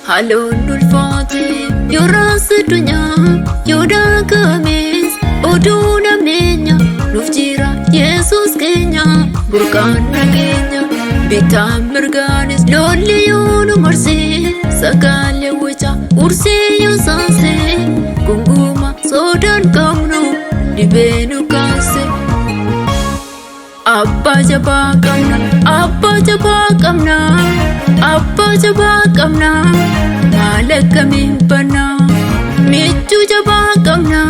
Haloon ulfaate yoo raasa addunyaa yoo daakames oduu namneenya nuuf jira Yesuus keenya burqaan nageenya bitaan mirgaanis lolli yoo nu marsee sagaalee waca ursee yoo saasee gunguma sodaan qabnu dhibee nu kaase. Abbaa jabaa qabna, abbaa jabaa qabna, abbaa jabaa qabna, maal akkamiin banna? Michuu jabaa qabna,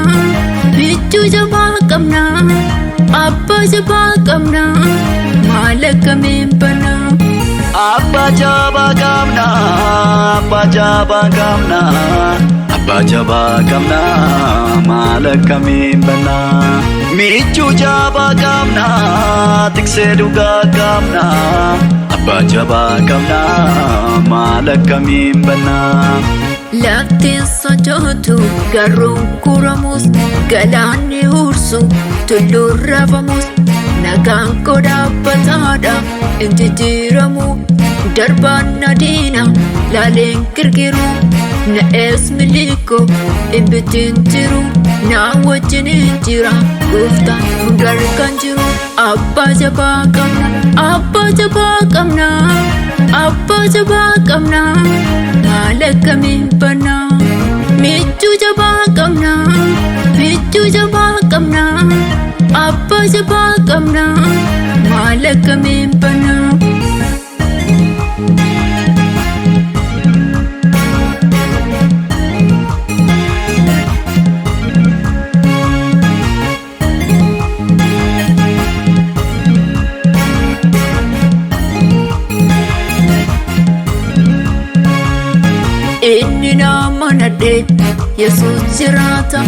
michuu jabaa qabna, abbaa jabaa qabna, maal akkamiin banna? Abbaa jabaa qabna, abbaa jabaa qabna, abbaa jabaa qabna, maal akkamiin banna? Michuu jabaa qabna, tiksee dhugaa qabna, abbaa jabaa qabna, maal akkamiin banna? Laftiin sochootu garruun kuramus galaanni hursu tulluun rafamus nagaan koo dhaabbataadha hin jijjiiramu darbaan na diina laaleen kirkiru na ees miliko ibbitiin jiru na wajjin jira gooftaan hundarra kan jiru abbaa jabaa qabna abbaa jabaa qabna abbaa jabaa qabna maal akkamiin banna michuu jabaa qabna michuu jabaa qabna abbaa jabaa qabna maal akkamiin banna. Inni nama nadhe Yesuus jiraata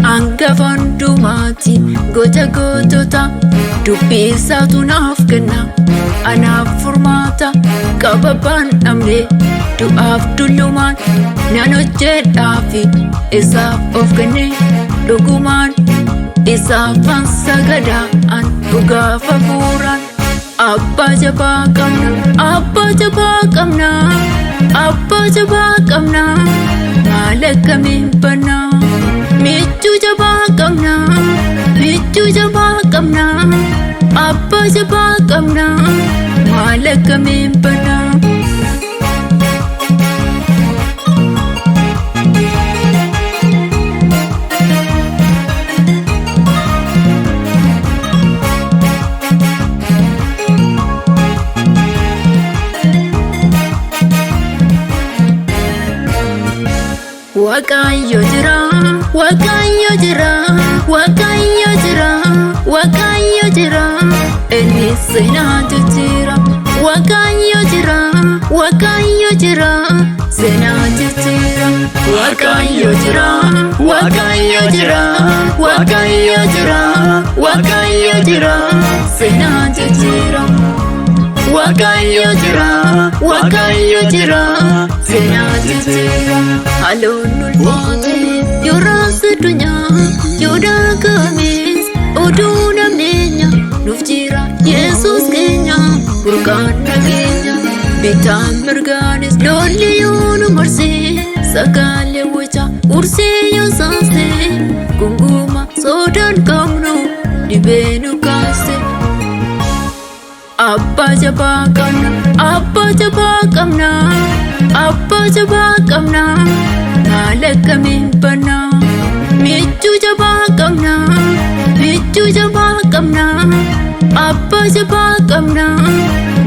hangafa hundumaati goota gootota dubbii isaatu naaf kenna anaaf furmaata qababaan dhabne du'aaf dullumaan nan hojjedhaafi isaaf of kenne dhugumaan isaafan sagadaa an dhugaaf hafuuraan abbaa jabaa qabna abbaa jabaa qabna abbaa jabaa qabna maal akkamiin banna michuu jabaa qabna michuu jabaa qabna abbaa jabaa qabna maal akkamiin banna. Waaqayyo jira, Waaqayyo jira, Waaqayyo jira, Waaqayyo jira, inni seenaa jijjiira. Waaqayyo jira, Waaqayyo jira, seenaa jijjiira. Waaqayyo jira, Waaqayyo jira, Waaqayyo jira, Waaqayyo jira, seenaa jijjiira. Waaqayyo jira, Waaqayyo jira, seenaa jijjiira. Haloon ulfaate yoo raasa addunyaa yoo daakames oduu namneenya nuuf jira Yesuus keenya burqaan nageenya bitaan mirgaanis lolli yoo nu marsee sagaalee waca ursee yoo saasee gunguma sodaan qabnu dhibee nu kaase. Abbaa jabaa qabna, abbaa jabaa qabna, abbaa jabaa qabna, maal akkamiin banna? Michuu jabaa qabna, michuu jabaa qabna, abbaa jabaa qabna,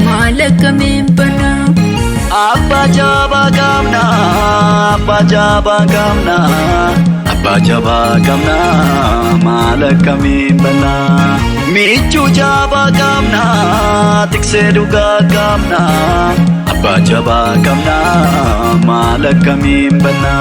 maal akkamiin banna? Abbaa jabaa qabna, abbaa jabaa qabna, abbaa jabaa qabna, maal akkamiin banna? Michuu jabaa qabna, tiksee dhugaa qabna, abbaa jabaa qabna, maal akkamiin banna?